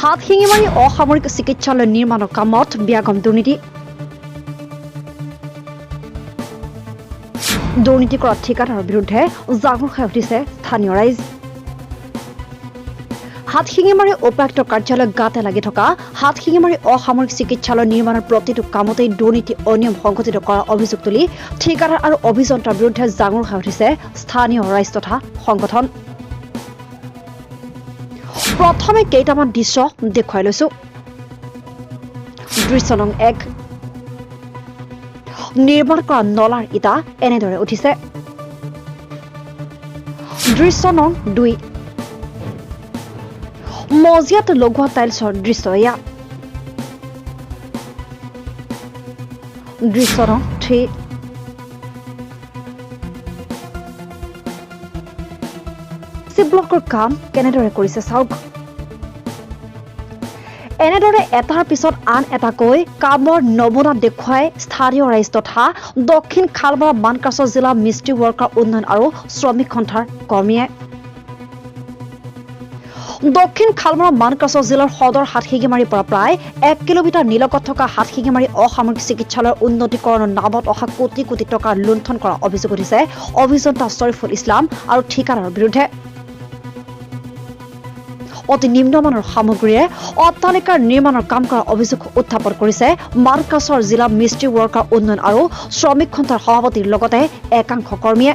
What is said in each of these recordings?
হাটশিঙিমাৰী অসামৰিক চিকিৎসালয় নিৰ্মাণৰ কামত ব্যাগম দুৰ্নীতি। দুৰ্নীতি কৰা ঠিকাদাৰৰ বিৰুদ্ধে জাঙুৰ খাই উঠিছে স্থানীয় ৰাইজ। হাটশিঙিমাৰী উপায়ুক্ত কাৰ্যালয় গাতে লাগি থকা হাটশিঙিমাৰী অসামৰিক চিকিৎসালয় নিৰ্মাণৰ প্ৰতিটো কামতেই দুৰ্নীতি অনিয়ম সংঘটিত কৰাৰ অভিযোগ তুলি ঠিকাদাৰ আৰু অভিযন্তাৰ বিৰুদ্ধে জাঙুৰ খাই উঠিছে স্থানীয় ৰাইজ তথা সংগঠন। প্ৰথমে কেইটামান দৃশ্য দেখুৱাই লৈছো। দৃশ্য নং 1, নিৰ্মাণ কৰা নলাৰ ইটা এনেদৰে উঠিছে। দৃশ্য নং 2, মজিয়াত লগোৱা টাইলছৰ দৃশ্য এয়া। দৃশ্য নং 3, ব্লকৰ কাম কেনেদৰে কৰিছে চাওক। এনেদৰে এটাৰ পিছত আন এটাকৈ কামৰ নমুনা দেখুৱাই স্থানীয় ৰাইজ তথা দক্ষিণ খালমৰা মানকাচৰ জিলা মিস্ত্ৰী ৱৰ্কাৰ উন্নয়ন আৰু শ্ৰমিক সন্থাৰ কৰ্মীয়ে দক্ষিণ খালমৰা মানকাচৰ জিলাৰ সদৰ হাটশিঙিমাৰীৰ পৰা প্ৰায় 1 কিলোমিটাৰ নিলগত থকা হাটশিঙিমাৰী অসামৰিক চিকিৎসালয়ৰ উন্নতিকৰণৰ নামত অহা কোটি কোটি টকাৰ লুণ্ঠন কৰাৰ অভিযোগ উঠিছে অভিযন্তা শ্বৰিফুল ইছলাম আৰু ঠিকাদাৰৰ বিৰুদ্ধে। অতি নিম্নমানৰ সামগ্ৰীৰে অট্টালিকাৰ নিৰ্মাণৰ কাম কৰাৰ অভিযোগ উত্থাপন কৰিছে মানকাচৰ জিলা মিস্ত্ৰী ৱৰ্কাৰ উন্নয়ন আৰু শ্ৰমিক সন্থাৰ সভাপতিৰ লগতে একাংশ কৰ্মীয়ে।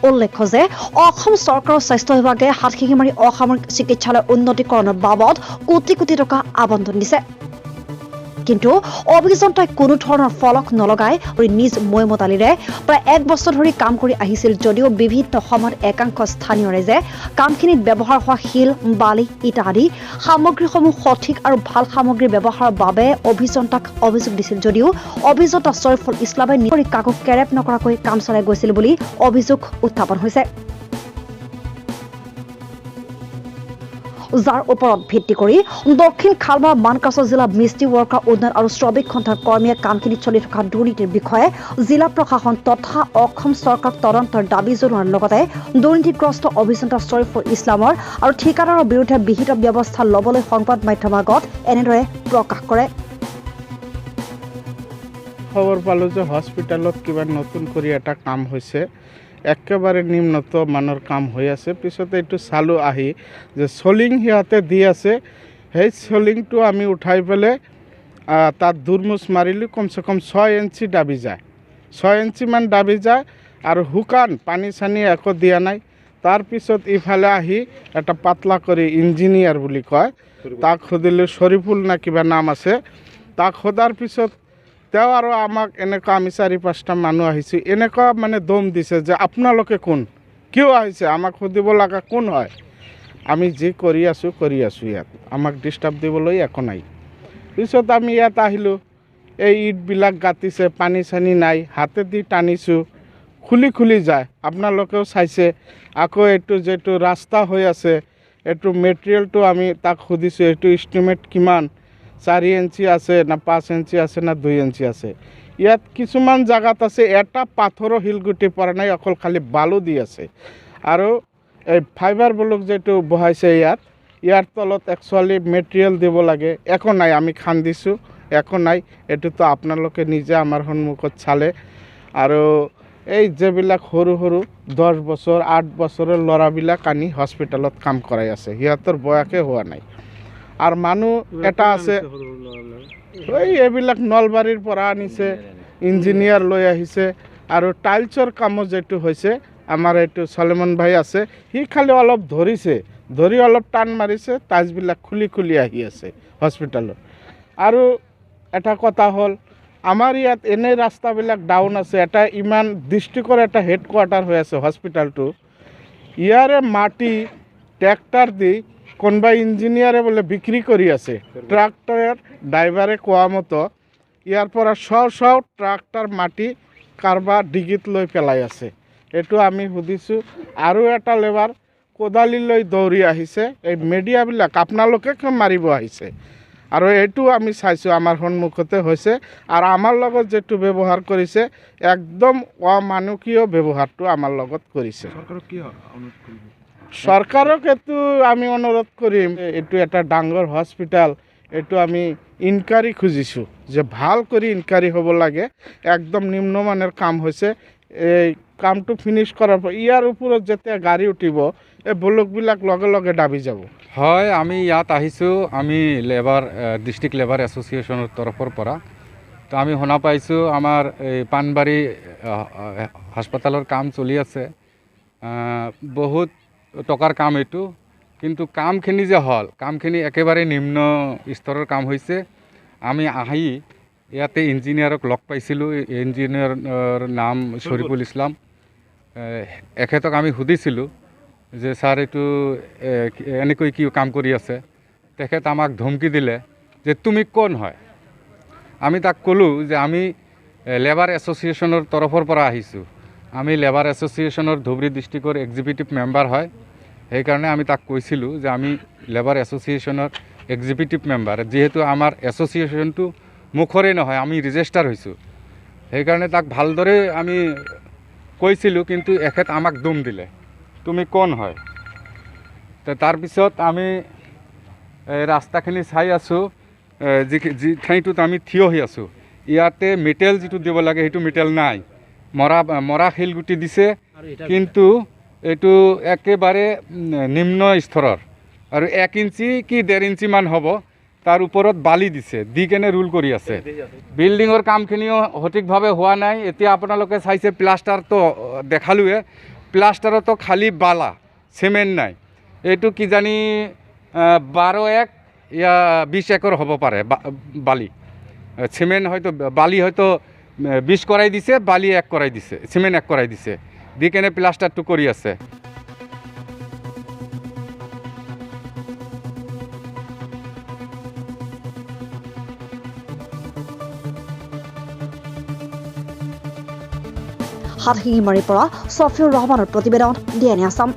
উল্লেখ্য যে অসম চৰকাৰৰ স্বাস্থ্য বিভাগে হাটশিঙিমাৰী অসামৰিক চিকিৎসালয় উন্নতিকৰণৰ বাবদ কোটি কোটি টকা আবণ্টন দিছে, কিন্তু অভিযন্তাই কোনো ধৰণৰ ফলক নলগাই নিজ মৈমতালিৰে প্ৰায় 1 বছৰ ধৰি কাম কৰি আহিছিল যদিও বিভিন্ন সময়ত একাংশ স্থানীয় ৰাইজে কামখিনিত ব্যৱহাৰ হোৱা শিল, বালি, ইটা আদি সামগ্ৰীসমূহ সঠিক আৰু ভাল সামগ্ৰী ব্যৱহাৰৰ বাবে অভিযন্তাক অভিযোগ দিছিল যদিও অভিযন্তা শ্বৰিফুল ইছলামে নিজে কাকো কেৰেপ নকৰাকৈ কাম চলাই গৈছিল বুলি অভিযোগ উত্থাপন হৈছে। যাৰ ওপৰত ভিত্তি কৰি দক্ষিণ খালমৰা মানকাচৰ জিলা মিস্ত্ৰী ৱৰ্কাৰ উন্নয়ন আৰু শ্ৰমিক সন্থাৰ কৰ্মীয়ে কামখিনিত চলি থকা দুৰ্নীতিৰ বিষয়ে জিলা প্ৰশাসন তথা অসম চৰকাৰক তদন্তৰ দাবী জনোৱাৰ লগতে দুৰ্নীতিগ্ৰস্ত অভিযন্তা শ্বৰিফুল ইছলামৰ আৰু ঠিকাদাৰৰ বিৰুদ্ধে বিহিত ব্যৱস্থা ল'বলৈ সংবাদ মাধ্যমৰ আগত এনেদৰে প্ৰকাশ কৰে। খবৰ পালোঁ যে হস্পিটেলত কিবা নতুন কৰি এটা কাম হৈছে, একেবাৰে নিম্নত মানৰ কাম হৈ আছে। পিছত এইটো চালোঁ আহি যে চলিং সিহঁতে দি আছে, সেই চলিংটো আমি উঠাই পেলাই তাত দুৰমুচ মাৰিলোঁ, কমচে কম 6 ইঞ্চি দাবি যায়, 6 ইঞ্চিমান দাবি যায় আৰু শুকান পানী চানী একো দিয়া নাই। তাৰপিছত ইফালে আহি এটা পাতলা কৰি ইঞ্জিনিয়াৰ বুলি কয়, তাক সুধিলোঁ, শ্বৰিফুল না কিবা নাম আছে, তাক সোধাৰ পিছত তেওঁ আৰু আমাক এনেকুৱা, আমি 4-5টা মানুহ আহিছোঁ, এনেকুৱা মানে দম দিছে যে আপোনালোকে কোন, কিয় আহিছে, আমাক সুধিব লগা কোন হয়, আমি যি কৰি আছোঁ কৰি আছোঁ, ইয়াত আমাক ডিষ্টাৰ্ব দিবলৈ একো নাই। পিছত আমি ইয়াত আহিলোঁ, এই ইটবিলাক গাঁতিছে, পানী চানী নাই, হাতেদি টানিছোঁ, খুলি খুলি যায়, আপোনালোকেও চাইছে। আকৌ এইটো যিটো ৰাস্তা হৈ আছে, এইটো মেটেৰিয়েলটো আমি তাক সুধিছোঁ, এইটো এষ্টিমেট কিমান, 4 ইঞ্চি আছে না 5 ইঞ্চি আছে না 2 ইঞ্চি আছে। ইয়াত কিছুমান জেগাত আছে এটা পাথৰো শিলগুটি পৰা নাই, অকল খালি বালু দি আছে। আৰু এই ফাইবাৰ ব্লক যিটো বহাইছে ইয়াত, ইয়াৰ তলত একচুৱেলি মেটেৰিয়েল দিব লাগে, একো নাই, আমি খান্দিছোঁ, একো নাই। এইটোতো আপোনালোকে নিজে আমাৰ সন্মুখত চালে। আৰু এই যিবিলাক সৰু সৰু 10 বছৰ 8 বছৰৰ ল'ৰাবিলাক আনি হস্পিটেলত কাম কৰাই আছে, সিহঁতৰ বয়সে হোৱা নাই। আৰু মানুহ এটা আছে, এই এইবিলাক নলবাৰীৰ পৰা আনিছে, ইঞ্জিনিয়াৰ লৈ আহিছে। আৰু টাইলছৰ কামো যিটো হৈছে, আমাৰ এইটো চলেমন ভাই আছে, সি খালি অলপ ধৰিছে, ধৰি অলপ টান মাৰিছে, টাইলছবিলাক খুলি খুলি আহি আছে হস্পিটেলত। আৰু এটা কথা হ'ল, আমাৰ ইয়াত এনেই ৰাস্তাবিলাক ডাউন আছে, এটা ইমান ডিষ্ট্ৰিক্টৰ এটা হেডকোৱাৰ্টাৰ হৈ আছে হস্পিটেলটো, ইয়াৰে মাটি ট্ৰেক্টৰ দি কোনোবা ইঞ্জিনিয়াৰে বোলে বিক্ৰী কৰি আছে, ট্ৰাক্টৰৰ ড্ৰাইভাৰে কোৱা মতো ইয়াৰ পৰা শ শ ট্ৰাক্টৰ মাটি কাৰোবাৰ ডিগিত লৈ পেলাই আছে, এইটো আমি সুধিছোঁ। আৰু এটা লেবাৰ কোদালি লৈ দৌৰি আহিছে, এই মিডিয়াবিলাক আপোনালোকে মাৰিব আহিছে। আৰু এইটো আমি চাইছোঁ, আমাৰ সন্মুখতে হৈছে। আৰু আমাৰ লগত যিটো ব্যৱহাৰ কৰিছে, একদম অমানৱীয় ব্যৱহাৰটো আমাৰ লগত কৰিছে। চৰকাৰক এইটো আমি অনুৰোধ কৰিম, এইটো এটা ডাঙৰ হস্পিটেল, এইটো আমি ইনকুৱাৰী খুজিছোঁ যে ভাল কৰি ইনকুৱাৰী হ'ব লাগে। একদম নিম্নমানৰ কাম হৈছে। এই কামটো ফিনিছ কৰাৰ পৰা ইয়াৰ ওপৰত যেতিয়া গাড়ী উঠিব, এই ব্লকবিলাক লগে লগে দাবি যাব। হয়, আমি ইয়াত আহিছোঁ, আমি লেবাৰ ডিষ্ট্ৰিক্ট লেবাৰ এছ'চিয়েশ্যনৰ তৰফৰ পৰা। তো আমি শুনা পাইছোঁ আমাৰ এই পাণবাৰী হাস্পতালৰ কাম চলি আছে, বহুত টকাৰ কাম এইটো, কিন্তু কামখিনি যে হ'ল, কামখিনি একেবাৰে নিম্ন স্তৰৰ কাম হৈছে। আমি আহি ইয়াতে ইঞ্জিনিয়াৰক লগ পাইছিলোঁ, ইঞ্জিনিয়াৰৰ নাম শ্বৰিফুল ইছলাম। এখেতক আমি সুধিছিলোঁ যে ছাৰ এইটো এনেকৈ কি কাম কৰি আছে। তেখেত আমাক ধমকি দিলে যে তুমি কোন হয়। আমি তাক ক'লোঁ যে আমি লেবাৰ এছ'চিয়েশ্যনৰ তৰফৰ পৰা আহিছোঁ, আমি লেবাৰ এছ'চিয়েশ্যনৰ ধুবুৰী ডিষ্ট্ৰিক্টৰ এক্সিকিউটিভ মেম্বাৰ হয়। সেইকাৰণে আমি তাক কৈছিলোঁ যে আমি লেবাৰ এছ'চিয়েশ্যনৰ এক্সিকিউটিভ মেম্বাৰ, যিহেতু আমাৰ এছ'চিয়েশ্যনটো মুখৰে নহয়, আমি ৰেজিষ্টাৰ হৈছোঁ। সেইকাৰণে তাক ভালদৰে আমি কৈছিলোঁ, কিন্তু এখেত আমাক দম দিলে তুমি কোন হয়। তো তাৰপিছত আমি এই ৰাস্তাখিনি চাই আছোঁ, যি ঠাইটোত আমি থিয় হৈ আছোঁ, ইয়াতে মেটেল যিটো দিব লাগে সেইটো মেটেল নাই, মৰা শিলগুটি দিছে, কিন্তু এইটো একেবাৰে নিম্ন স্তৰৰ আৰু 1 ইঞ্চি কি 1.5 ইঞ্চিমান হ'ব, তাৰ ওপৰত বালি দিছে, দি কেনে ৰোল কৰি আছে। বিল্ডিঙৰ কামখিনিও সঠিকভাৱে হোৱা নাই। এতিয়া আপোনালোকে চাইছে প্লাষ্টাৰটো দেখালোৱে, প্লাষ্টাৰতো খালী বালা, চিমেণ্ট নাই। এইটো কিজানি 12 এক ইয়া 20 একৰ হ'ব পাৰে বালি, চিমেণ্ট হয়তো বালি হয়তো 20 কৰাই দিছে, বালি 1 কৰাই দিছে, চিমেণ্ট 1 কৰাই দিছে, দি কেনে প্লাষ্টাৰটো কৰি আছে। হাতশিঙিমাৰীৰ পৰা ছফিউৰ ৰহমানৰ প্ৰতিবেদন, ডি এন এ আছাম।